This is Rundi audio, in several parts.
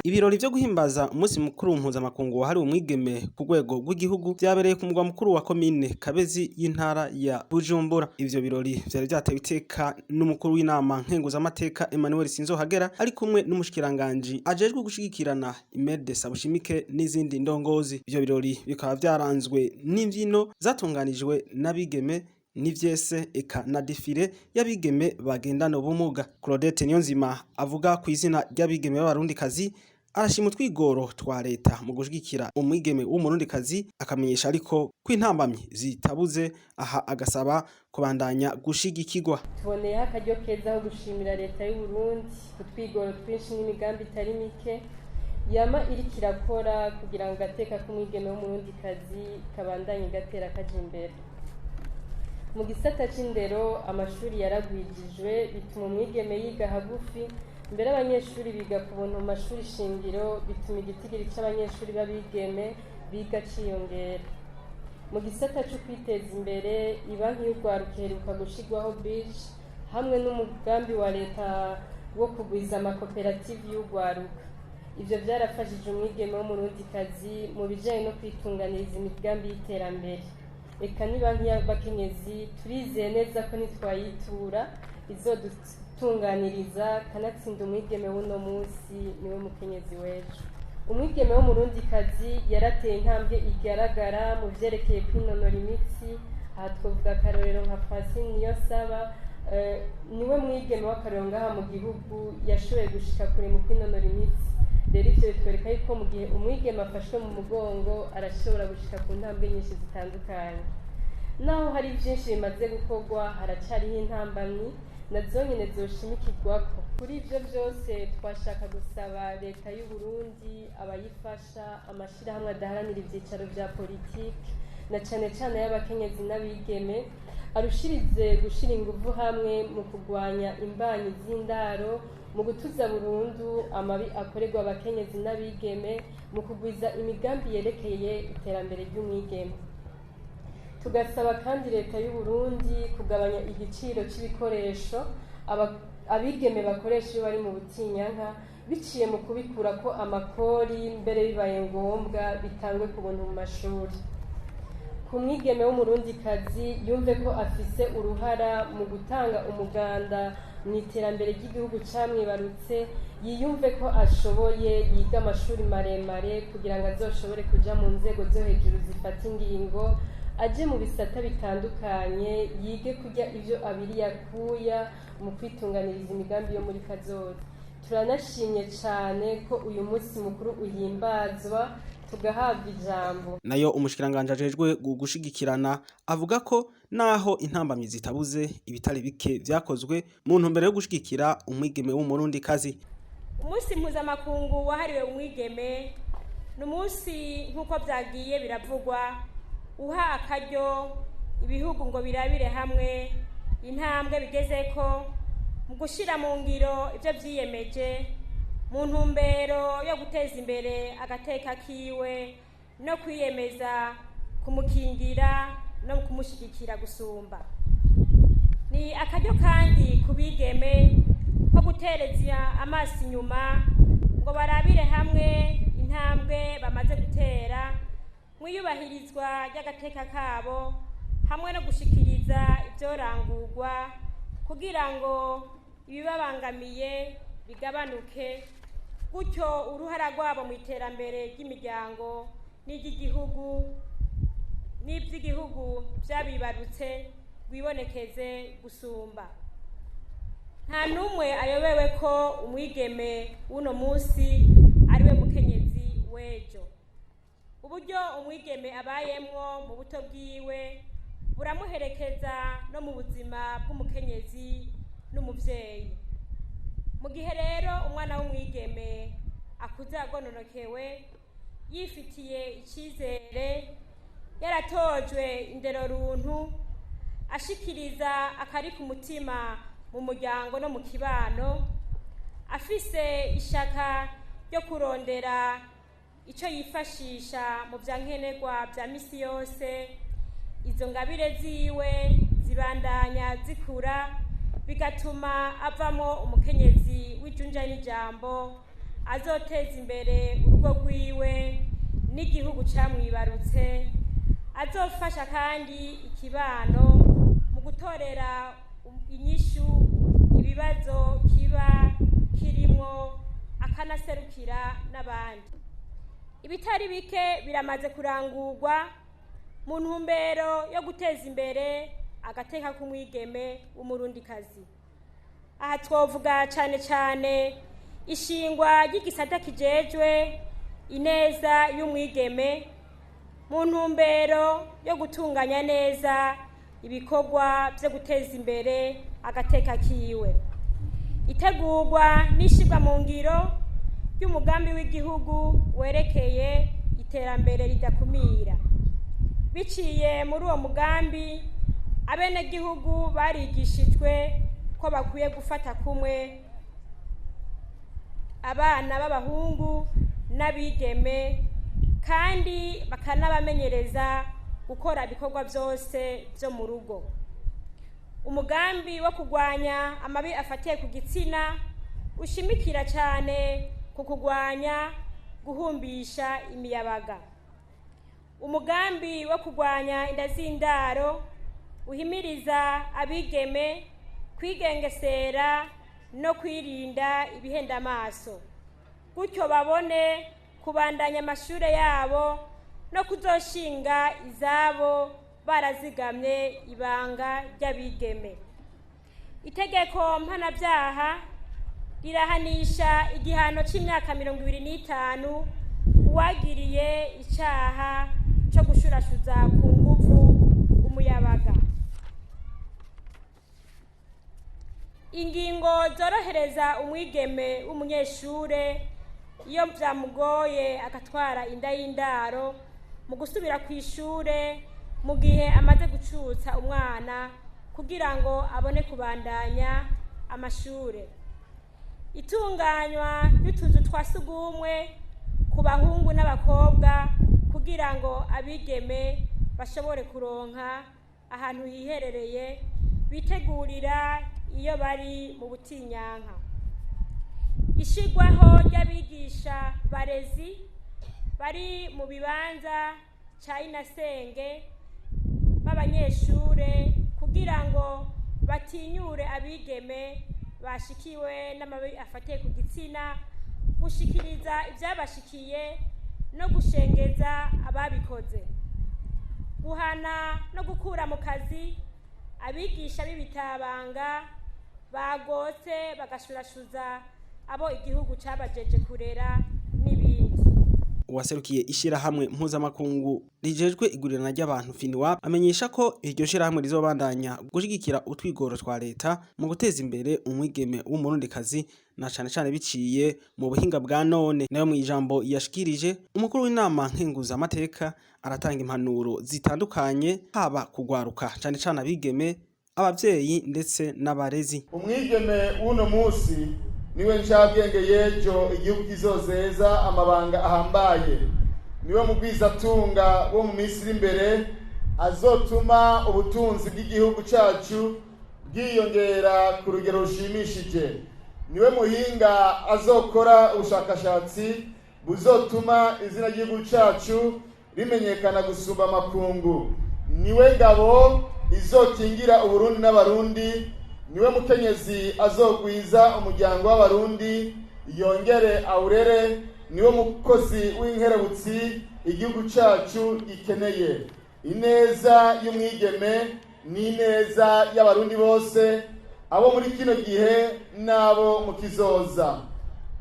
Ibirori vyo guhimbaza umunsi mukuru mpuzamakungu wahariwe umwigeme ku rwego rw'igihugu vyabereye ku mugwa mukuru wa komine Kabezi y'intara ya Bujumbura. Ivyo birori vyari vyatewe iteka n'umukuru w'inama nkenguzamateka Emmanuel Sinzohagera, ari kumwe n'umushikiranganji ajejwe gushigikirana Imelde Sabushimike n'izindi ndongozi. Ivyo birori bikaba vyaranzwe n'imvyino zatunganijwe n'abigeme n'ivyese, eka na défilé y'abigeme bagendana ubumuga. Claudette Niyonzima avuga ku izina ry'abigeme b'Abarundikazi arashima utwigoro twa leta mu gushigikira umwigeme w'Umurundikazi, akamenyesha ariko ko intambamyi zitabuze, aha agasaba kubandanya gushigikirwa. Tuboneyeho akaryo keza ko gushimira leta y'u Burundi ku twigoro twinshi n'imigambi itari mike yama iriko irakora kugira ngo agateka k'umwigeme w'Umurundikazi kabandanye gatera kaja imbere. Mu gisata c'indero, amashuri yaragwijijwe, bituma umwigeme yiga hagufi. Mbere abanyeshuri biga ku buntu mu mashuri shingiro, bituma igitigiri c'abanyeshuri b'abigeme biga ciyongera. Mu gisata co kwiteza imbere, ibanki y'urwaruka iheruka gushirwaho, BIJE, hamwe n'umugambi wa leta wo kugwiza amakoperative y'urwaruka. Ivyo vyarafashije umwigeme w'Umurundikazi mu bijanye no kwitunganiriza imigambi y'iterambere. Eka ni banki y'abakenyezi, turizeye neza ko nitwayitura izodutunganiriza. Kanatsinda umwigeme w'uno munsi niwe mukenyezi w'ejo. Umwigeme w'Umurundikazi yarateye intambwe igaragara mu vyerekeye kwinonora imitsi. Aha twovuga akarorero nka Francine Niyonsaba, niwe mwigeme w'akarorero ngaha mu gihugu yashoboye gushika kure mu kwinonora imitsi. Rero ivyo bitwereka yuko mu gihe umwigeme afashwe mu mugongo arashobora gushika ku ntambwe nyinshi zitandukanye. Naho hari vyinshi bimaze gukorwa, haracariho intambamyi nazo nyene zoshimikirwako. Kuri ivyo vyose, twashaka gusaba leta y'u Burundi, abayifasha, amashirahamwe adaharanira ivyicaro vya politiki, na cane cane y'abakenyezi n'abigeme, arushirize gushira inguvu hamwe mu kurwanya imbanyi z'indaro, mu gutuza burundu amabi akorerwa abakenyezi n'abigeme, mu kugwiza imigambi yerekeye iterambere ry'umwigeme. Tugasaba kandi leta y'u Burundi kugabanya igiciro c'ibikoresho abigeme bakoresha iyo bari mu butinyanka, biciye mu kubikurako amakori, mbere bibaye ngombwa bitangwe ku buntu mu mashuri. Ku mwigeme w'Umurundikazi, yumve ko afise uruhara mu gutanga umuganda mu iterambere ry'igihugu camwibarutse, yiyumve ko ashoboye, yiga amashuri maremare kugira ngo azoshobore kuja mu nzego zo hejuru zifata ingingo, aje mu bisata bitandukanye, yige kurya ivyo abiri yakuya mu kwitunganiriza imigambi yo muri kazoza. Turanashimye cane ko uyu munsi mukuru uhimbazwa, tugahabwa ijambo. Nayo umushikiranganje ajejwe gushigikirana avuga ko naho intambamyi zitabuze, ibitari bike vyakozwe mu ntumbero yo gushigikira umwigeme w'Umurundikazi. Umunsi mpuzamakungu wahariwe umwigeme ni umunsi, nk'uko byagiye biravugwa, uha akaryo ibihugu ngo birabire hamwe intambwe bigezeko mu gushyira mu ngiro ibyo byiyemeje mu ntumbero yo guteza imbere agateka kiwe no kwiyemeza kumukingira no kumushyigikira gusumba. Ni akaryo kandi ku bigeme ko gutereza amaso inyuma ngo barabire hamwe intambwe bamaze gutera mu iyubahirizwa ry'agateka kabo, hamwe no gushikiriza ibyorangurwa kugira ngo ibibabangamiye bigabanuke, gutyo uruhara rwabo mu iterambere ry'imiryango n'iry'igihugu n'iby'igihugu byabibarutse rwibonekeze gusumba. Nta n'umwe ayobewe ko umwigeme w'uno munsi ariwe mukenyezi w'ejo. Uburyo umwigeme abayemwo mu buto bwiwe buramuherekeza no mu buzima bw'umukenyezi n'umuvyeyi. Mu gihe rero umwana w'umwigeme akuze agononokewe, yifitiye icyizere, yaratojwe indero runtu, ashikiriza akari ku mutima mu muryango no mu kibano, afise ishaka ryo kurondera icyo yifashisha mu bya nkenerwa bya misi yose, izo ngabire ziwe zibandanya zikura, bigatuma avamo umukenyezi w'ijunja n'ijambo. Azoteza imbere urugo rwiwe n'igihugu camwibarutse. Azofasha kandi ikibano mu gutorera inyishu ibibazo kiba kirimwo, akanaserukira n'abandi. Ibitari bike biramaze kurangurwa mu ntumbero yo guteza imbere agateka k'umwigeme w'umurundikazi. Aha twovuga cane cane ishingwa ry'igisata kijejwe ineza y'umwigeme mu ntumbero yo gutunganya neza ibikorwa vyo guteza imbere agateka kiwe, itegurwa n'ishirwa mu ngiro ry'umugambi w'igihugu werekeye iterambere ridakumira. Biciye muri uwo mugambi, abenegihugu barigishijwe ko bakwiye gufata kumwe abana b'abahungu n'abigeme, kandi bakanabamenyereza gukora ibikorwa byose byo mu rugo. Umugambi wo kurwanya amabi afatiye ku gitsina ushimikira cyane ku kurwanya guhumbisha imiyabaga. Umugambi wo kurwanya inda z'indaro uhimiriza abigeme kwigengesera no kwirinda ibihenda amaso, gutyo babone kubandanya amashure yabo no kuzoshinga izabo barazigamye ibanga ry'abigeme. Itegeko mpanabyaha rirahanisha igihano c'imyaka 25 uwagiriye icaha co gushurashuza ku nguvu umuyabaga. Ingingo zorohereza umwigeme w'umunyeshure iyo vyamugoye agatwara inda y'indaro mu gusubira ku ishure mu gihe amaze gucutsa umwana kugira ngo abone kubandanya amashure. Itunganywa ry'utuzu twa sugumwe ku bahungu n'abakobwa kugira ngo abigeme bashobore kuronka ahantu hiherereye bitegurira iyo bari mu butinyanka. Ishigwaho ry'abigisha barezi bari mu bibanza ca inasenge b'abanyeshure kugira ngo batinyure abigeme bashikiwe n'amabi afatiye ku gitsina gushikiriza ivyabashikiye no gushengeza ababikoze. Guhana no gukura mu kazi abigisha b'ibitabanga bagotse bagashurashuza abo igihugu cabajeje kurera n'ibindi. Uwaserukiye ishirahamwe mpuzamakungu rijejwe igurirana ry'abantu FINWAP amenyesha ko iryo shirahamwe rizobandanya gushigikira utwigoro twa leta mu guteza imbere umwigeme w'umurundikazi, na cane cane biciye mu buhinga bwa none. Nayo mu ijambo yashikirije, umukuru w'inama nkenguzamateka aratanga impanuro zitandukanye, haba kugwaruka cane cane abigeme, abavyeyi ndetse n'abarezi. Umwigeme w'uno munsi niwe ncabwenge y'ejo igihugu kizozeza amabanga ahambaye, niwe mugwizatunga wo mu minsi iri imbere azotuma ubutunzi bw'igihugu cacu bwiyongera ku rugero rushimishije, niwe muhinga azokora ubushakashatsi buzotuma izina ry'igihugu cacu rimenyekana gusumba amakungu, niwe ngabo izokingira Uburundi n'Abarundi, niwe mukenyezi azogwiza umuryango w'Abarundi yongere awurere, niwe mukozi w'inkerebutsi igihugu cacu gikeneye. Ineza y'umwigeme ni ineza y'Abarundi bose, abo muri kino gihe n'abo mu kizoza.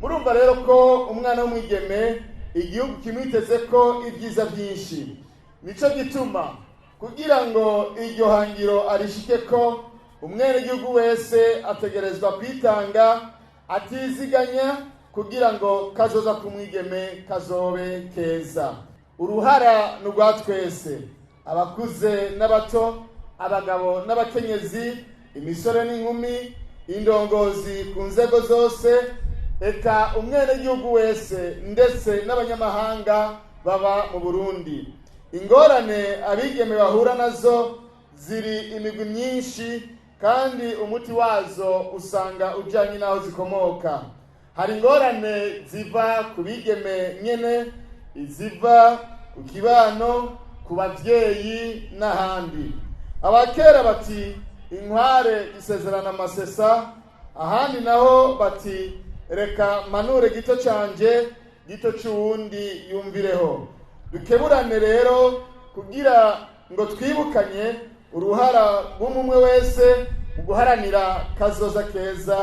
Murumva rero ko umwana w'umwigeme igihugu kimwiteze ko ibyiza byinshi. Nico gituma kugira ngo iryo hangiro arishike ko umwenegihugu wese ategerezwa kwitanga atiziganya kugira ngo kazoza k'umwigeme kazobe keza. Uruhara ni urwa twese, abakuze n'abato, abagabo n'abakenyezi, imisore n'inkumi, indongozi ku nzego zose, eka umwenegihugu wese ndetse n'abanyamahanga baba mu Burundi. Ingorane abigeme bahura nazo ziri imigwi myinshi, kandi umuti wazo usanga ujanye n'aho zikomoka. Hari ingorane ziva ku bigeme nyene, iziva ku kibano, ku bavyeyi n'ahandi. Abakera bati inkware isezerana amasesa, ahandi naho bati reka manure gito canje gito c'uwundi yumvireho. Dukeburane rero kugira ngo twibukanye uruhara rw'umwe wese mu guharanira kazoza keza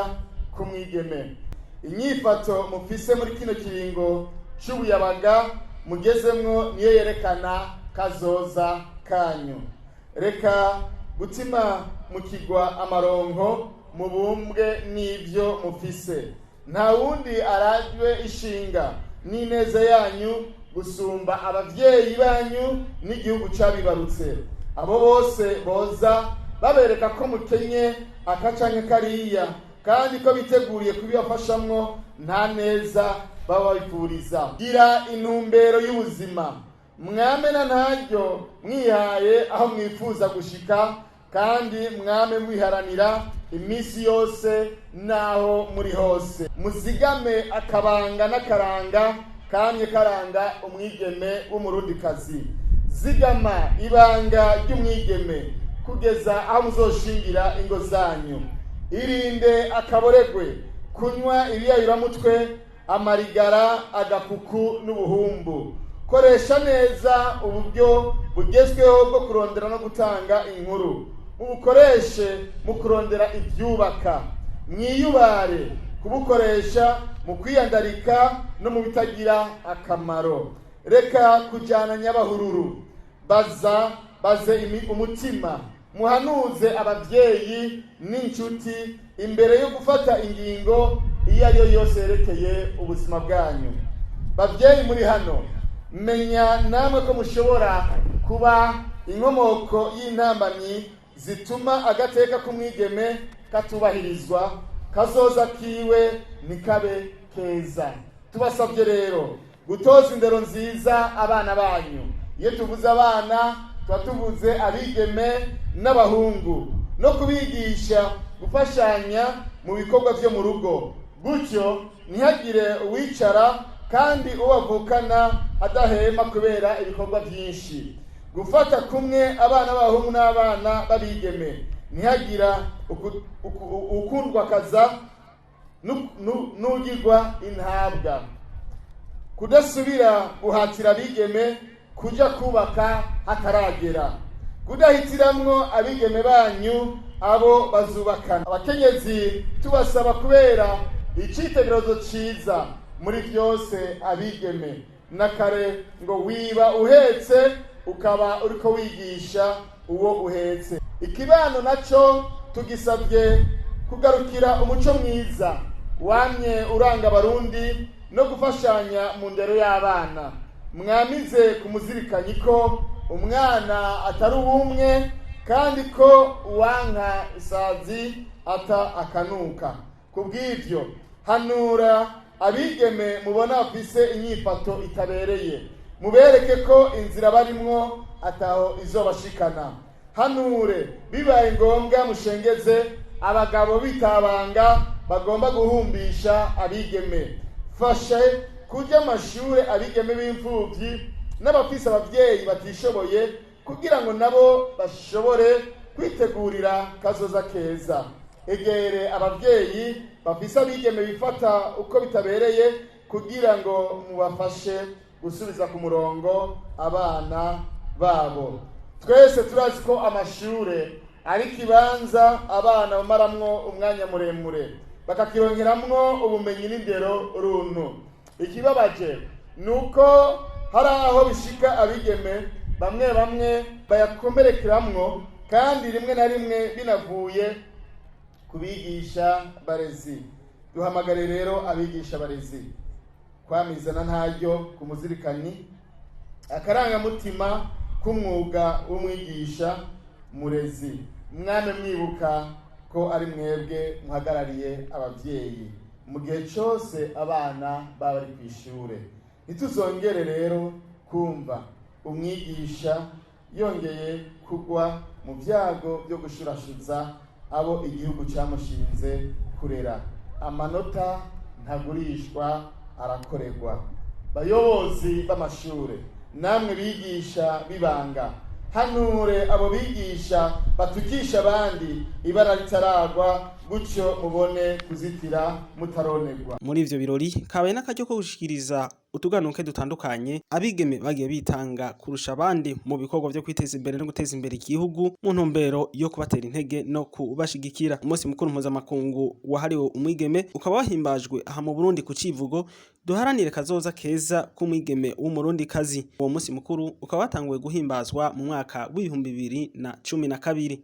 k'umwigeme. Inyifato mufise muri kino kiringo c'ubuyabaga mugezemwo niyo yerekana kazoza kanyu. Reka gutima mukigwa amaronko, mubumbwe n'ivyo mufise. Nta wundi arajwe ishinga n'ineza yanyu gusumba abavyeyi banyu n'igihugu cabibarutse. Abo bose boza babereka ko mukenye aka canke kariya, kandi ko biteguriye kubibafashamwo, nta neza baba babifuriza. Gira intumbero y'ubuzima, mwame na ntaryo mwihaye aho mwifuza gushika, kandi mwame mwiharanira iminsi yose n'aho muri hose. Muzigame akabanga n'akaranga kamye karanga umwigeme w'umurundikazi. Zigama ibanga ry'umwigeme kugeza aho muzoshingira ingo zanyu. Irinde akaboregwe, kunywa ibiyayuramutwe, amarigara, agakuku n'ubuhumbu. Koresha neza uburyo bugezweho bwo kurondera no gutanga inkuru, mubukoreshe mu kurondera ibyubaka. Mwiyubare kubukoresha mu kwiyandarika no mu bitagira akamaro. Reka kujyana nyabahururu, baza baze umutima, muhanuze ababyeyi n'inshuti imbere yo gufata ingingo iyo ari yo yose yerekeye ubuzima bwanyu. Babyeyi muri hano, menya namwe ko mushobora kuba inkomoko y'intambamyi zituma agateka k'umwigeme katubahirizwa, kazoza kiwe ntikabe keza. Tubasabye rero gutoza indero nziza abana banyu. Iyo tuvuze abana tuba tuvuze abigeme n'abahungu, no kubigisha gufashanya mu bikorwa byo mu rugo, gutyo ntihagire uwicara kandi uwo bavukana adahema kubera ibikorwa byinshi. Gufata kumwe abana b'abahungu n'abana b'abigeme, ntihagira ukundwakaza n'ugirwa intabwa. Kudasubira guhatira abigeme kuja kubaka hataragera, kudahitiramwo abigeme banyu abo bazubakana. Abakenyezi tubasaba kubera icitegererezo ciza muri byose abigeme, na kare ngo wiba uhetse ukaba uriko wigisha uwo uhetse. Ikibano naco tugisabye kugarukira umuco mwiza wamye uranga abarundi no gufashanya mu ndero y'abana. Mwamize kumuzirikanyi ko umwana atari uwumwe, kandi ko uwanka isazi ata akanuka. Kubw'ivyo hanura abigeme mubona bafise inyifato itabereye, mubereke ko inzira barimwo ataho izobashikana. Hanure bibaye ngombwa mushengeze abagabo bitabanga bagomba guhumbisha abigeme. Fashe kurya amashure abigeme b'imfuvyi n'abafise abavyeyi batishoboye, kugira ngo nabo bashobore kwitegurira kazoza keza. Egere abavyeyi bafise abigeme bifata uko bitabereye, kugira ngo mubafashe gusubiza ku murongo abana babo. Twese turazi ko amashure ari ikibanza abana bamaramwo umwanya muremure, bakakironkeramwo ubumenyi n'indero runtu. Ikibabaje ni uko hari aho bishika abigeme bamwe bamwe bayakomerekeramwo, kandi rimwe na rimwe binavuye ku bigisha barezi. Duhamagare rero abigisha barezi kwamizana ntaryo ku muzirikanyi akarangamutima k'umwuga w'umwigisha murezi. Mwame mwibuka ko ari mwebwe muhagarariye abavyeyi mu gihe cose abana baba bari kw'ishure. Ntituzongere rero kumva umwigisha yongeye kugwa mu byago byo gushurashuza abo igihugu cyamushinze kurera. Amanota Ntagurishwa, arakorerwa. Bayobozi b'amashure, namwe bigisha bibanga, hanure abo bigisha batukisha abandi ibara ritaragwa, gutyo mubone kuzitira mutaronerwa. Muri ivyo birori kabaye n'akaryo ko gushikiriza utuganuke dutandukanye abigeme bagiye bitanga kurusha abandi mu bikorwa vyo kwiteza imbere no guteza imbere igihugu, mu ntumbero yo kubatera intege no kubashigikira. Umunsi mukuru mpuzamakungu wahariwe umwigeme ukaba wahimbajwe aha mu Burundi ku civugo "Duharanire kazoza keza k'umwigeme w'Umurundi kazi". Uwo munsi mukuru ukaba watanguye guhimbazwa mu mwaka w'2012.